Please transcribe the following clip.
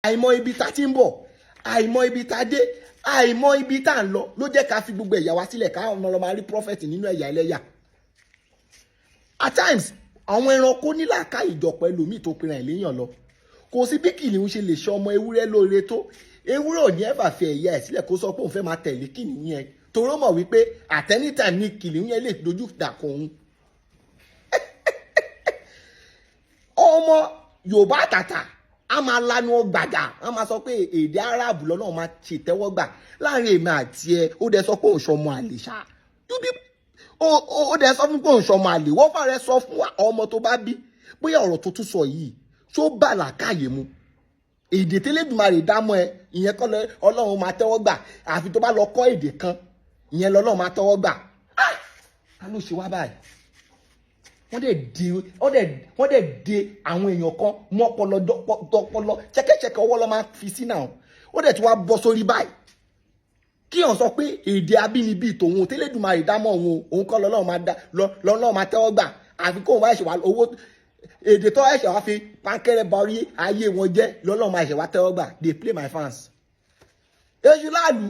Àìmọ̀ ibi tá ti ń bọ̀, àìmọ̀ ibi tá dé, àìmọ̀ ibi tá ń lọ ló jẹ́ ká fi gbogbo ẹ̀yà wa sílẹ̀, ká ọmọ lọ máa rí prophet nínú ẹ̀yà ẹlẹ́yà. At times, àwọn ẹranko nílàáká ìjọpọ̀ ẹlòmíì tó pinra ẹ̀ léèyàn lọ. Kò sí bí kìnìún ṣe lè ṣe ọmọ ewúrẹ́ lóore tó, ewúrẹ́ ò ní ẹ̀fà fi ẹ̀yà ẹ̀ sílẹ̀ kó sọ pé òun fẹ́ máa tẹ̀lé kìnìún yẹn, toró mọ̀ wípé at any time ní kìnìún yẹn lè dojú dàkọ̀ òun. Ọmọ Yorùbá àtàtà a máa lanu gbàgà, a máa sọ pé èdè Arábù lọ́nà máa ṣètẹ́wọ́gbà láàrin èmi àti ẹ. Ó dẹ̀ sọ pé òun ṣọmọ àlè ṣá, ó dẹ̀ sọ fún pé òun ṣọmọ àlè. Wọ́n fà rẹ sọ fún ọmọ tó bá bí bóyá ọ̀rọ̀ tó tún sọ yìí ṣó bá làákàyè mu. Èdè tẹ́lẹ̀dùmarè dámọ́ ẹ, ìyẹn kọ́ Ọlọ́run máa tẹ́wọ́ gbà, àfi tó bá lọ kọ́ èdè kan, ìyẹn lọ́lọ́run máa tẹ́wọ́ gbà. Ta ló ṣe wá báyìí? Wọ́n dẹ̀ de àwọn èèyàn kan mọ́ ọpọlọ dọpọlọ, ṣẹ̀kẹ̀ṣẹ̀kẹ̀ ọwọ́ ló máa fi sí náà. Ó dẹ̀ tí wàá bọ́ sórí báyìí kí hàn sọ pé èdè abínibí tòun tẹ́lẹ̀dùmarè dámọ̀ òun, òun kọ́ lọ́lọ́run máa tẹ́wọ́ gbà, àfi kóun bá ṣe wà owó èdè tó ẹ̀ṣẹ̀ wá fi pánkẹ́rẹ́ ba orí ayé wọn jẹ́ lọ́lọ́run máa ṣẹ̀ wá tẹ́wọ́ gbà. They play my fans. Èṣù láàlú.